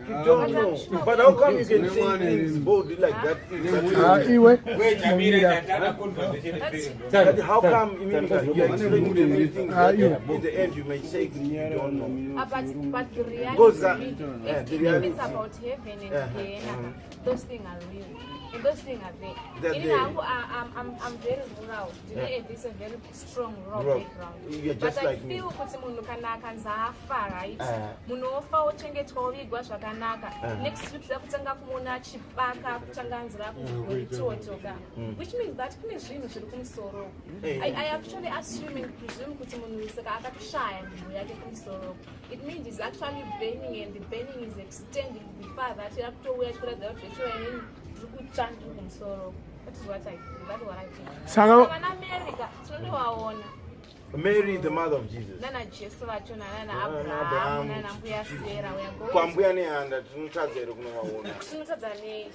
You don't know. But how come you can say things boldly like that? Ah, iwe But how come I mean, you are explaining to me things Ah, that you. in the end you may say you don't know? But the reality, Because, if, the if reality. it's about heaven and Gehenna, those things are real. And those things are there. They're Ini there. hangu, I'm very rural. Ndine this a very strong rural Rural. background. You're just But like I me. feel kuti munhu kana akanzi afa, right? Munhu ofa ochengetwa ovigwa zvakanaka. Next week tida kutanga kumuona achibaka, kutanga nzira kuitotoka. Which means that kune zvinhu zviri kumusoro. I actually assume and presume kuti munhu saka akatoshaya nzvimbo yake kumusoro. It means he's actually burning and the burning is extending to the far that yakutouya chikuratidza kuti zveshuwa inini ndiri kutsva, ndiri kumusoro. That is what I feel. That is what I think. Vana America tinondovaona. Mary, the mother of Jesus. Nana Jesu vacho, nana Nana Abraham, Abraham. nana mbuya Sarah. We are going. Kwambuya Nehanda tinotadza here kunovaona? Tinotadza nei?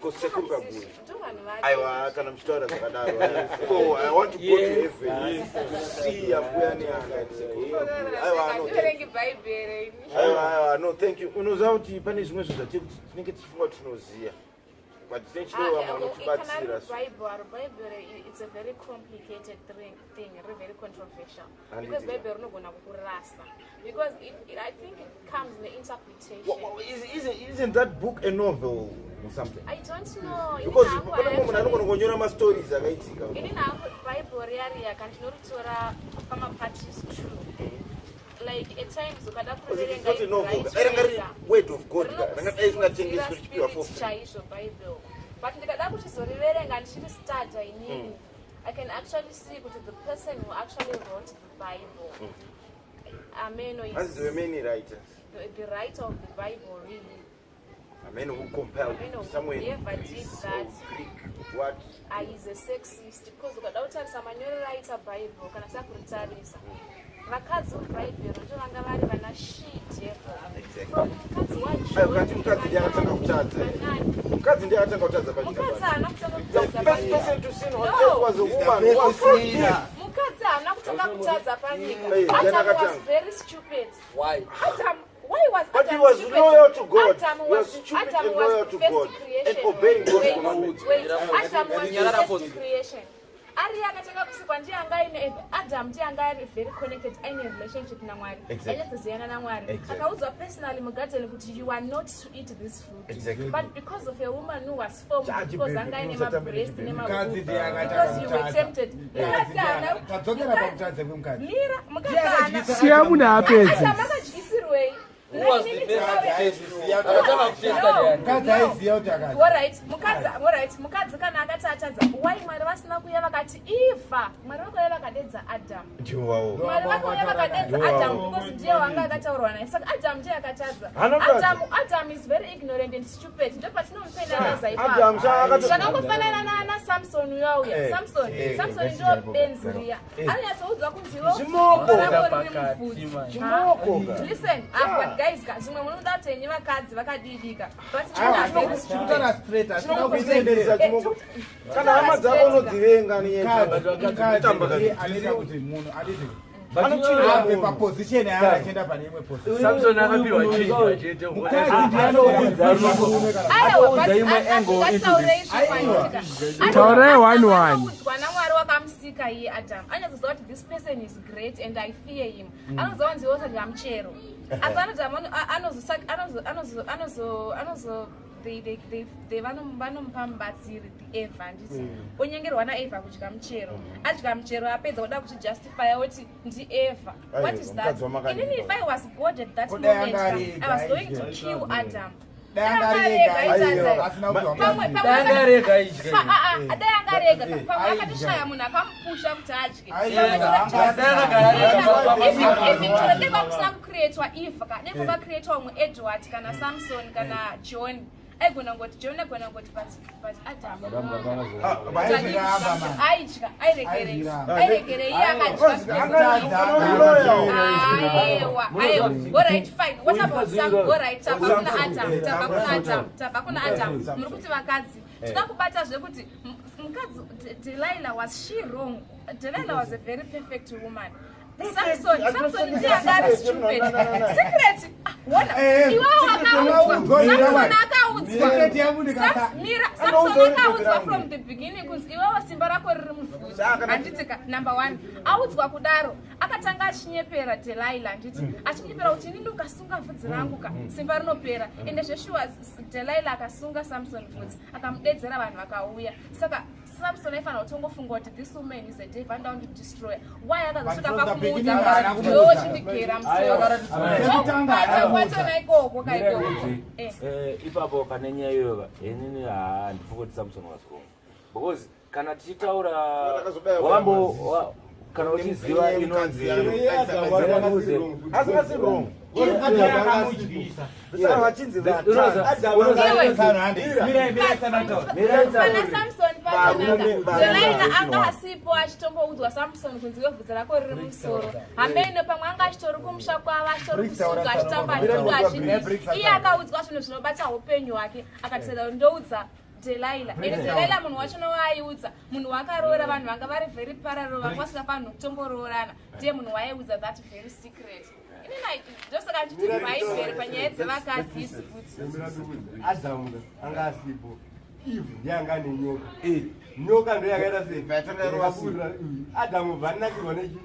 Ko sekuru Kabura? Ndo vanhu vacho. Aiwa, kana muchitaura zvakadaro. Ko I want to go to heaven to see ambuya Nehanda and sekuru Kabura. Aiwa, no, thank you. Handiverengi Bhaibheri ini. Aiwa, no, thank you. Unoziva kuti pane zvimwe zvinhu zvatiri kuti tinenge tichifunga kuti tinoziva, but tinenge tichidiwa vamwe vanotibatsira. Bhaibheri, it's a very complicated thing, ri very controversial, Handiti. because Bhaibheri rinogona kukurasa, because I think it comes neinterpretation. Isn't that book a novel or something? I don't know. Because pane mumwe munhu anogona kunyora mastories akaitika. Ini hangu Bhaibheri riya ka, ndinoritora pamaparties two. Like at times ukada Because it's not a novel. Dai ranga riri word of God ka, rangadai risingatengeswi richipiwa for free. Chaizvo Bible, but ndikada kuchizoriverenga ndichiri study inini, I can actually see kuti the person who actually wrote the Bible, ameno is Hanzi there were many writers. the writer of the Bible really. Men who compiled Ameno somewhere in whoever did Greece that. or Greek, what. Is a sexist, because ukada kutarisa manyorero aita Bible, kana takuritarisa, vakadzi muBhaibheri ndo vanga vari vana she devil. From mukadzi. Aiwa, kanti mukadzi ndiye akatanga kutadza. Vanani? Mukadzi ndiye akatanga kutadza panyika Mukadzi pano. haana kutanga The kutadza first panyika. person to sin on No. earth was a woman who was conceived. Mukadzi haana kutanga kutadza panyika. Eh, Adam ndiye was akatanga. very stupid. Why? Adam, why was But Adam he was stupid? loyal to God. Adam He was was, stupid Adam and was loyal to first God creation. and obeying God's Wait, commandments. wait. Adam was the Nyarara first pause. creation. Ari akatanga kusikwa ndiye anga aine, Adam ndiye anga ari very connected, aine relationship naMwari. Ainyatsoziana naMwari. Akaudzwa personally mugarden kuti you are not to eat this fruit. But because of a woman who was formed, Chaji because baby, anga aine unosatamba mabreast nechibaby. Mukadzi ndiye nemaboobs, akatanga because you were kutadza. tempted. Mukadzi haana Tadzokera pakutadza kwemukadzi. Mira, mukadzi haana. Siya munhu apedze. Adam akadyisirwei? Who was the first to taste? Akatanga kutesta ndiani? Mukadzi aiziva kuti akadya. Alright, mukadzi, alright, mukadzi kana akati atadza, why Mwari vasina kuuya vakati Eva? Mwari vakauya vakadedza Adam. Ndiwawo. Mwari vakauya vakadedza Adam because ndiye wanga akataurwa naye. Saka Adam ndiye akatadza. Haana kutadza. Adam is very ignorant and stupid. Ndo patinomupenaliza Adam ipapo. Zvakangofanana naSamson uyauya. Samson, Samson ndo benzi riya. Anonyatsoudzwa kunzi iwe Zvimoko. rako riri mubvudzi. Chimoko ka. Listen, ah, but guys, zvimwe munoda kuti henyu vakadzi vakadidika, but munhu are very stupid. Chikutaura straight, asina Chinokutenderesa kutenderera. chimoko. Kana hama dzako unodzivenga. Mukadzi Kutamba ndiye anoita kuti munhu aditi Anochinja abve munhu. paposition yaari achienda pane imwe position. Samson akapiwa chinja chete. Mukadzi ndiye anoudza murume kana Aiwa, but Atoudza imwe asi angle into ngataurei this. zvikwanisika. Taurai Adam one one. akaudzwa naMwari wakamusika iye Adam, anyazoziva kuti this person is great and I fear him. Anoziva kunzi iwe usadya muchero, asi anoti anozo they vanomupa mubatsiri, the Eva, handiti? Onyengerwa naEva kudya muchero. Adya muchero, apedza, kuda kuchijustifya oti ndiEva. What is that? Mukadzi wamakandika. Inini, if I was God at that Kudai moment, anga ari I was ega going to aidya. kill Adam. Dai anga ari ega aidya, asina kupiwa Pamwe mukadzi. Dai anga ari ega aidya. Dai anga ari ega, pamwe Aidya. akatoshaya munhu akamupusha kuti adye. Aidya. Dai kwakusina kucreatwa Eva ka, dai kwakacreatwa umwe Edward kana Samson kana John, aigona ngoti John aigona ngoti but Adam Aizviramba, man. aidya, airegerei? Aizviramba. Airegerei iye akadya? Aiwa, aiwa, alright, fine. What about Sam? Alright, tabva kuna Adam, tabva kuna Adam, tabva kuna Adam. Muri kuti vakadzi, toda kubata zvekuti mukadzi Delilah, was she wrong? Delilah was a very perfect woman. Samson, Samson ndiye anga ari stupid. Secret, ah, wona, iwewe wakaudzwa. Samson akaudzwa. Secret yabuda kasa. Mira, Samson akaudzwa from the beginning kunzi iwewe simba rako riri muvhudzi. Handiti ka, number one. Audzwa kudaro, akatanga achinyepera Delilah, handiti? Achinyepera kuti inini ukasunga vhudzi rangu ka, simba rinopera. Ende zveshuwa Delilah akasunga Samson vhudzi, akamudedzera vanhu vakauya. Saka Samson aifanira kutongofunga kuti this woman is a devil anoda kundidestroya. Why akazosvika But from the pakumuudza beginning haana kuti kumuudza. iwewe chindigera musoro. Chekutanga haana Ndokubata kumuudza. kwachona ikoko ka ikoko. Eh. Ipapo pane nyaya iyoyo inini handifungi kuti Samson was wrong because kana tichitaura Akazobaya wambo maziso. kana uchiziva inonzi Asi asi wrong. Saka vachinzi Pana Samson Varume, pakanaka. varume Delilah varume. anga asipo achitomboudzwa Samson kunzi iwe bvudzi rako riri musoro. Hameno pamwe anga achitori kumusha kwavo achitori Bricks kusuka taura achitamba taura. njuga achidii. Bricks Iye akaudzwa zvinhu zvinobata upenyu hwake akatisada ndoudza Delilah. Ende Delilah munhu wacho waaiudza, munhu wakaroora vanhu vanga vari very parallel vanga vasingafanirwi kutomboroorana. Ndiye munhu waaiudza that very secret. Inini ndosaka ndichiti bhaibheri panyaya dzevakadzi idzi futi. Adamu anga asipo, Eve ndiye anga ane nyoka. Nyoka ndo yakaita sei? Yakaburira Adamu, vanakirwa nechi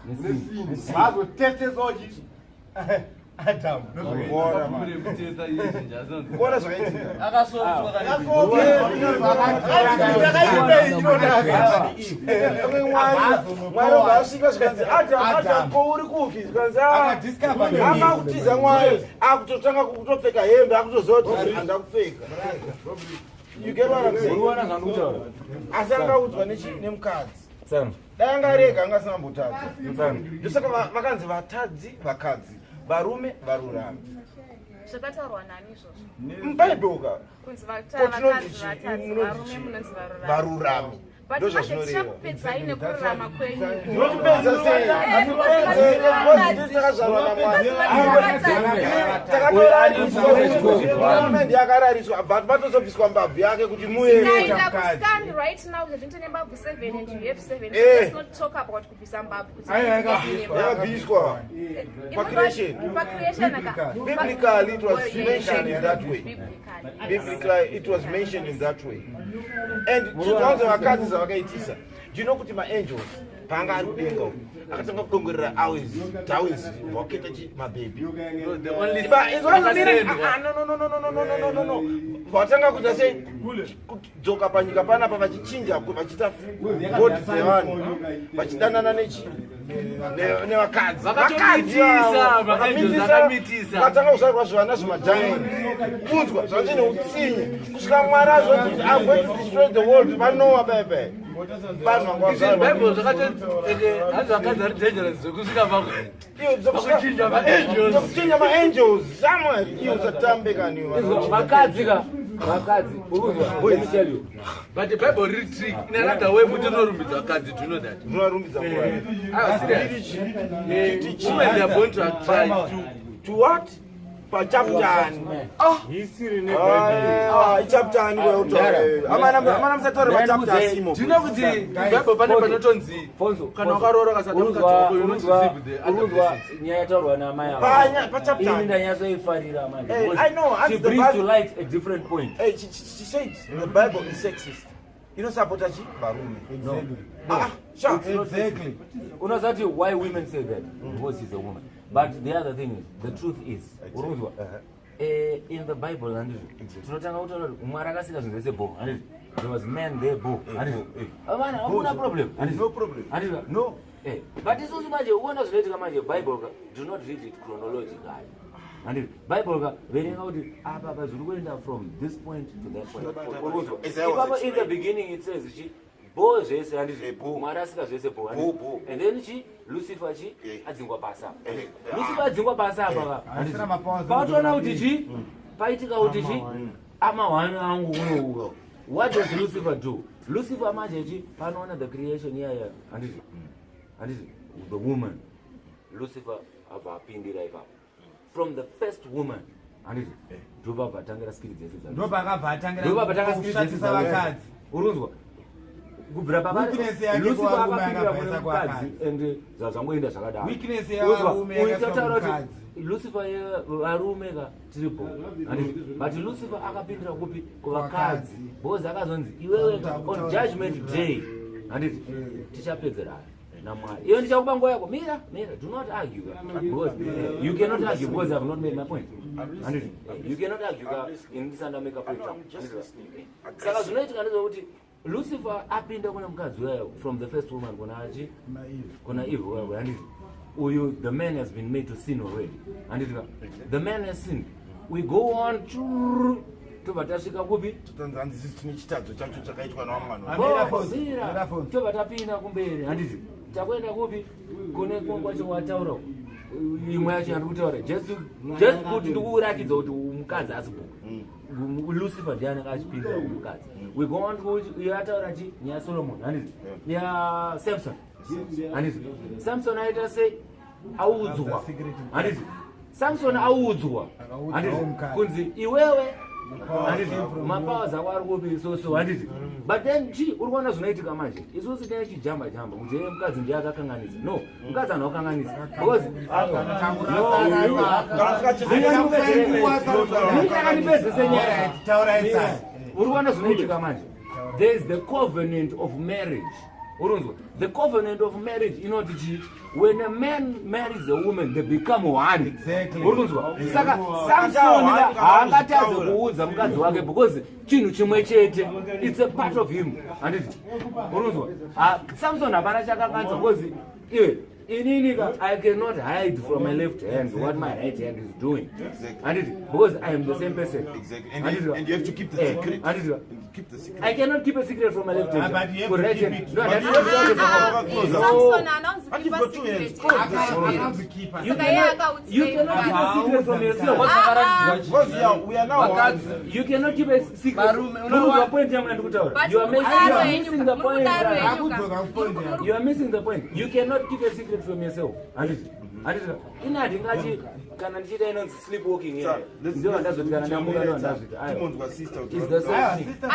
nesini, vazotetesawo chi Adamu. Kuona zvakaitika. Akasofwa. Mwari obva asvika zvikanzi, "Adam, Adam, ko uri kupi?" Zvikanzi, "Ah, Akadiscover nyoka. akakutiza Mwari, akutotanga kutopfeka hembe, akutoziva kuti handa kupfeka." You get what I'm saying? Uriona zvandikutaura? Asi angaudzwa nemukadzi. Tsano. Dai anga arega anga asina kumbotadza. Ndosaka vakanzi vatadzi vakadzi, varume varurami. Zvakataurwa nani izvozvo? Mubhaibheri ka. Kunzi Ko vakadzi tinonzi chii? vatadzi, Munonzi varume chii? munonzi varurami. Varurami. But manje Ndozvazvinoreva. tichakupedzai nekururama kwenyu. Ndinotipedza sei? Hatipedze, because takazvarwa naMwari. Takatorariswa, yakarariswa, but patozobviswa mbabvu yake kuti muye. Tikaenda kuscan right now, zvinoita nembabvu 7 and you have 7. So Eh. let's not talk about kubvisa mbabvu kuti Aiwa, yakabviswa. Yakabviswa. Pacreation. Pacreation aka. Biblically, it was Well, yeah, mentioned in that way. Biblically. Biblically, it was mentioned in that way. And tinowanza vakadzi zvavakaitisa. Do you know kuti maangels paanga ari kudenga uku akatanga kudongorera awes dawes vaketa chi mabhebhi? No, no, no, no, no. Vatanga kuita sei? Kudzoka panyika panapa vachichinja, vachiita body dzevanhu, vachidanana nechi nevakadzi. Vakatomitisa, Vakadzi maangels avo, akamitisa. Vakatanga kuzvarwa zvivana zvemagiant, kunzwa zvachine utsinye, kusvika Mwari azoti, "I'm going to destroy the world." Vanowa pepe vanhu vanga vazvarwa. Bible zvakati hanzi vakadzi vari dangerous zvekusvika pakuchinja maangels. Kuchinja maangels, Samuel, iyo usatambe kani. Vakadzi ka, vakadzi, urikuzwa? Let me tell you. But the Bible riri trick in another way futi rinorumbidza vakadzi. Do you know that? Zvinorumbidza kuva Ah, serious. Women, they are born to try to to what? Pachapter ani? History neBhaibheri. Ichapter ani kwautaura? Amana, musataure machapter asimo. Do you know kuti Bible pane panotonzi Fonzo, kana Fonzo, wakaroora kasada mukadzi wako, you not receive the other urikuzwa blessings. nyaya yataurwa naamai ava? Pachapter Ini ani? ndanyatsoifarira manje Eh, because I know, she and the brings to Bible- light a different point. Hey, she said the Bible is sexist. Inosapota chi varume. Ah, sha. Exactly. Unozati why women say that? Because she's a woman. But the other thing is, the truth is, urikuzwa, in the Bible, handizvo, tinotanga kutaura kuti Mwari akasika zvinhu zvese bo, handizvo? There was man there bo, handizvo? Avana hakuna problem, handizvo? No problem. Handizvo? No. But isusu manje uona zvinoitika manje, Bible ka, do not read it chronologically, handizvo? Bible ka, verenga kuti apa pa zviri kuenda from this point to that point. Urikuzwa? As I was Ipapo in the explaining. beginning it says chi bo zvese, handizvo? Eh, bo. Mwari asika zvese bo, Bo, handizvo? bo. And then chi Lucifer chi adzingwa pasi apa. Lucifer adzingwa pasi apa ka, Asina mapowers. patoona kuti chi paitika kuti chi amahwani angu unouka. What does Lucifer do? Lucifer manje chi panoona the creation iyaya, handizvo? Handizvo? The woman, Lucifer abva apindira ipapo from the first woman, handizvo? Ndobva atangira skiri dzese dza Ndopakabva atangira ndobva patanga skiri dzese kushatisa vakadzi. Urunzwa? Kubvira Weakness yake paLucifer kuvarume akapindira akabva kune aisa mukadzi kuvakadzi. and zvazvangoenda zvakadaro. Weakness yevarume Uzwa, yakaiswa uyu tataura kuti kumukadzi. Lucifer yevarume ka tiripo, handiti? But Lucifer akapindira kupi? Kuvakadzi, because akazonzi iwewe on judgment day, handiti, tichapedzerana naMwari. Iwe ndichakupa nguva yako. Mira, mira, do not argue ka. Because you cannot argue because I have not made my point, handiti? You cannot argue ka ini ndisati ndamake point I'm yangu. just listening. Saka zvinoitika ndezvekuti Lucifer apinda kuna mukadzi uyayo from the first woman kuna achi kuna Eve uyayo, handiti? Uyu the man has been made to sin already, handiti ka? The man has sinned. We go on churru, tobva tasvika kupi? Totanzi hanzi sisi tine chitadzo chacho chakaitwa navamwe vanhu. Mira phone, Mira, mira phone. tobva tapinda kumberi, handiti? Takuenda kupi? Kune kwacho wataura imwe yacho yandiri kutaura, just kuti ndikuratidza kuti mukadzi asipo. Lucifer ndiye anenge achipinda kumukadzi. We go on kuti iyo ataura chi nyaya Solomon, handiti? Ya Samson, handiti? Samson aita sei? Audzwa, handiti? Samson audzwa, handiti, kunzi iwewe, handiti, mapowers ako ari kupi? So handiti? But then chi uri kuona zvinoitika manje, isusu tine chijamba jamba kuti "Eh, mukadzi ndiye akakanganisa." No, mukadzi anokanganisa because akandipedzese nyaya. Taurai sani. Uri kuona zvinoitika manje, there is the covenant of marriage. Urunzwa, the covenant of marriage inoti chi when a man marries a woman, they become one. Uri kunzwa? Saka Samson haangatadze kuudza mukadzi wake because chinhu chimwe chete, it's a part of him, handiti? Uri kunzwa? Ah, Samson hapana chakanganisa because iwe inini ka I cannot hide from my left hand what my right hand is doing, handiti? Because I am the same person. Exactly. And Handiti? and you have to keep the Eh, secret. handiti? Keep the secret. I cannot keep a secret from my left hand. Ah, but you have Ku to right keep hand. it. No, But that's you have to not keep it. Samson anonzi And you've got two hands. keep a secret. Akanzi keeper. You Saka iye cannot, akaudzira you cannot keep a secret from yourself. Because we are now one. Vakadzi. You cannot keep a secret. Varume, Unonzwa point yangu yandikutaura? But You are mukudaro missing henyu the point. mukudaro henyu ka. Akudzoka kupoint yako. You are missing the point. You cannot keep a secret from yourself. Handiti? Handiti? Ina handingati kana ndichiita inonzi sleepwalking here. Sir, Ndiyo ndazoti kana ndamuka ndo ndazviti. Aiwa. Timonzwa sister kuti It's the same Aiwa, thing. sister.